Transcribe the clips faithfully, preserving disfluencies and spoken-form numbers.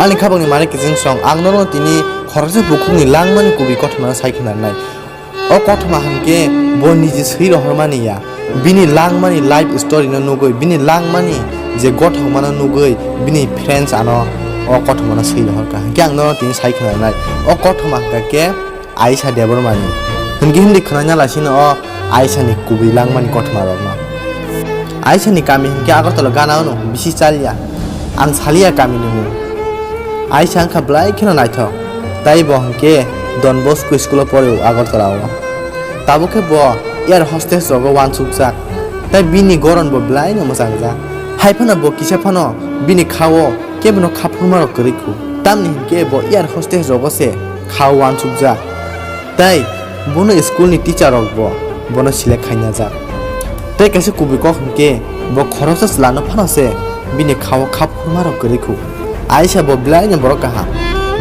Ani khabangni mare kiching song, ang norokno tini khoroksa bukhukni langmani kubui kothomano sai khwnarnai. O kothoma hwnkhe bo niji swi rohormani ya. Bini langmani life story no nugwi, bini langmani je gothokmano nugwi, bini friends ano o kothomano swi rohorkha. Hwnkhe ang norokno tini sai khwnarnai. O kothoma hwnkha khe Aisha Debbarmani. Hwnkhe hindi khwnaina laisino o Aisha ni kubui langmani kothoma rokno. Aisha ni kami hwnkhe Agartala gana ono bisi chaliya. Ang saliya kami ni mung. Aisha wngkha belai kheno naithok. Tai bo hwnkhe Don Bosco school o pore o Agartala o. Tabuk khe bo air hostess rogo wansukjak. Tai bini goron bo belai no mwchangjak. Hai phano bo kisa phano bini kha o kebono kha phurma rok kwrwi khu. Tamni hwnkhe bo air hostess rogo se kha o wansukjak. Tai bono school ni teacher rok bo bono select khaina jak. Tai kaisa kubui kok hwnkhe bo khoroksa chwla no phano se bini kha o kha phurma rok kwrwi khu. Aisha bo belai no borok kaham.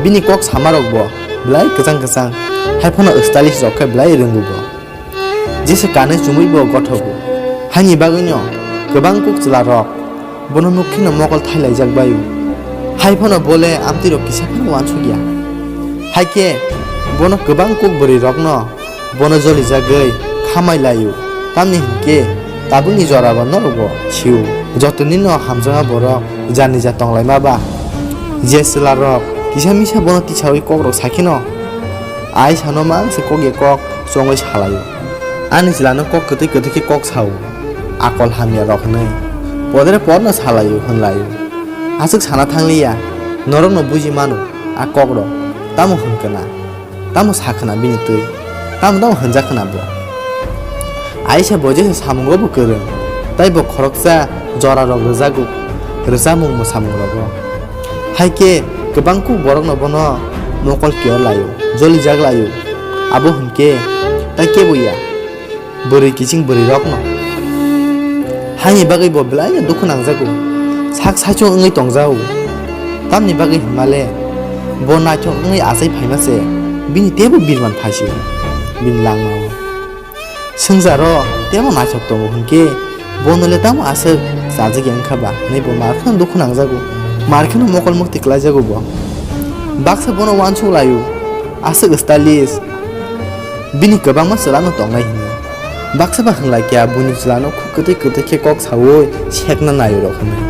Bini kok sama rok bo belai kwchang kwchang. Hai phano stylish rok khe belai rwngo bo. Jesa kanwi chumui bo gothogo. Haini bagwino kwbang kuk chwla rok bono nuk kheno mokol thailaijak bai-o. Hai phano bole amtwi rok kisa phano wansuk ya. Hai khe bono kwbang kuk bwrwi rokno bono jolijagwi khamai lai-o. Tamni hinkhe tabukni jora bo norok bo si-o. Jotonino hamjakma borok jani ja tonglaima ba. Je chwla rok kisa misa bono tisawi kok rok sakheno Aisha no mang se kok ya kok chongwi salai-o. Ani chwla no kok kwtwi kwtwi khe kok sao. Akol hamya rok hwnwi. Podre podno salai-o hwnlai-o. Aswk sana thangliya. Norokno buji mano a kok rok. Tamo hwn kana? Tamo sa khna bini twi? Tamo tamo hwnjak khna bo? Aisha bo jesa samungo bo kwrwng. Tai bo khoroksa jora rok rwjago. Rwchapmung mwsamung rogo. Hai khe kwbang kuk borokno bono mokol kiyor lai-o, jolijak lai-o. Abo hwn khe tai kebo ya, bwrwi kiching bwrwi rokno. Haini bagwi bo belai no dukhu nangjago, sak saichung wngwi tongjago. Tamni bagwi hwnmale bo naithok wngwi achai phaima se bini teibo birman phaisio bini langmao. Swngcharo teibo naithok tongo hwnkhe, bonole tamo aswk chajak ya wngkha ba hwnwi bo mar kheno dukhu nangjago, mar kheno mokol mukti kwlaijago bo. Baksa bono uansuk lai-o, aswk stylish, bini kwbangma chwla no tongnai hwnwi. Baksa ba hwnlai khe buini chwla no khuk kwtwi kwtwi khe kok saui sekna nai-o rok hwnwi.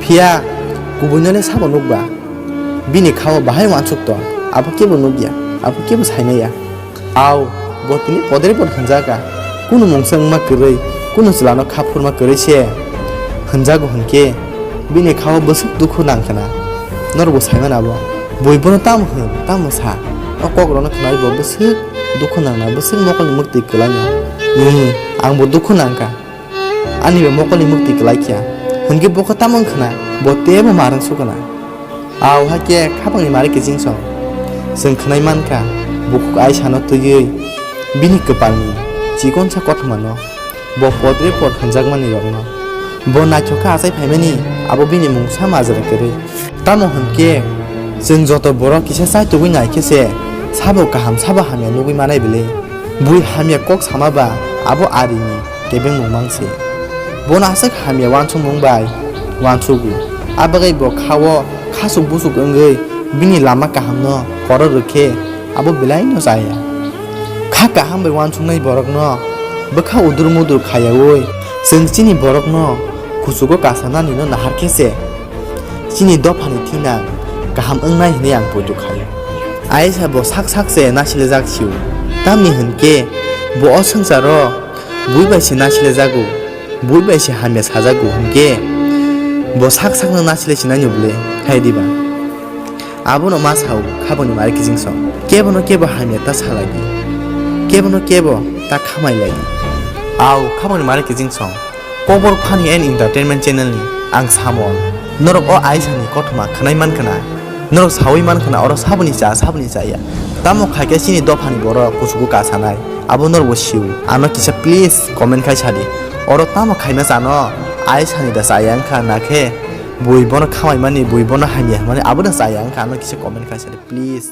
Phiya kubuinole sabo nukba, bini kha-o bahai uansuk tong, abo kebo nukya, abo kebo saimaya. Au, bo tini podre pod hwnjaka. Kunu mungsa wngma kwrwi, kunu chwlano kha phurma kwrwi se hwnjago hwnkhe, bini kha-o bwswk dukhu nang khna. Norokbo saimano abo. Bui bono tamo hwn, tamo sa? O kokrokno khwnai bo bwswk dukhu nangna, bwswk mokolni mwktwi kwlaina. Ni, ang bo dukhu nangkha. Ani bo mokolni mwktwi kwlai kha. Hwnkhe bo khe tamo wng khna? Bo teibo marang su khna. Au hakhe khapangni mari kiching song. Chwng khwnai mankha, bukhuk Aisha no twiwi bini kwpalni chikonsa kothoma no, bo podre pod hwnjakmani rokno. Bo naithok khe achai phaimani, abo bini mungsa majra kwrwi. Tamo hwnkhe, chwng joto borok kisa chaitugwi nai khe se, sabo kaham sabo hamya nugwi manai bwle. Bui hamya kok sama ba abo arini kebengmung mang se. Bono aswk hamya uansukmung bai uansugo. A bagwi bo kha-o khasuk busuk wngwi bini lama kahamno korok rwkhe abo belai no chaya. Kha kaham bai uansuknai borokno bwkha udur mudur khayaui chwng chini borokno kuchugo kasanani no nahar khe se. Chini dophani thina kaham wngnai hwnwi ang poito khaio. Aisa bo sak sak se nasilejak sio. Tamni hwn khe bo o swngcharo bui bai se nasilejago, bui bai se hamya sajago hwn khe bo sak sakno nasile sinai no bwle, hai diba? Abono ma sao khaboni mari kiching song. Kebono kebo hamya ta salai di. Kebono kebo ta khamai lai di. Au khaboni mari kiching song. Kobor Funny and Entertainment channel ni ang Samon. Norok o Aisa ni kothoma khwnai man khna? Norok saui man khna oro saboni cha, saboni cha ya. Tamo khai khe chini dophani borok kuchugo kasanai. Abo norok bo sio. Ano kisa please comment khai sadi. Oro tamo khaima chano Aisa ni da chaya wngkha na khe bui bono khamai mani, bui bono hamya hwnmani abo da chaya wngkha, ano kisa comment khai sadi please.